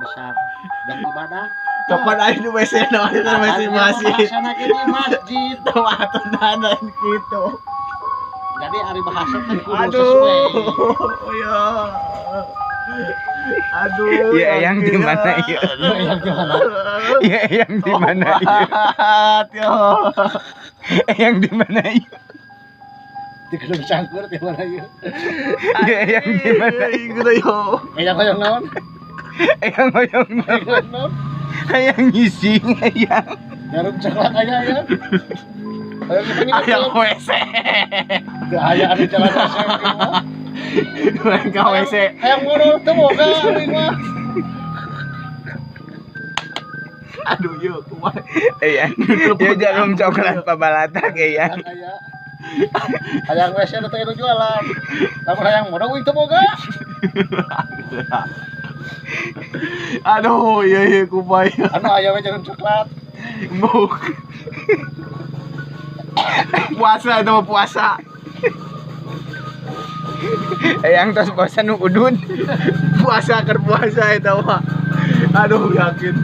Besar dan ibadah. Kapan aya nu WC na kan WC masjid. Bahasana ge di masjid. Tawatunanan gitu. Jadi ari bahasa teh kudu Aduh. sesuai. Ya. Aduh. Ya, yang di mana, ya? Yang gimana? Ya, yang di mana ya? Tobat, yo. Yang di mana ya? Di Gedung Cangkur di mana ieu? Ya, yang di mana? Gitu yo. Yang hoyong naon? Yang hoyong Yang hoyong naon? Yang ngising yang Jarum coklat aya ya. Hoyong ngipengin Aya WC. Teu aya anu jalan WC mah. Ka WC. Hayang ngono teu boga aing mah. Aduh yo, kumaha. Eyang, ya jarum coklat pabalatak eyang. Aya. Hayang WC anu teu jualan. Lamun hayang modal uing teu boga. Aduh, iya iya kumaha. Anu aya we jarum coklat. Buk. Puasa itu mah puasa. Eyang tos bosan nu udud. Puasa keur puasa itu mah. Aduh, yakin.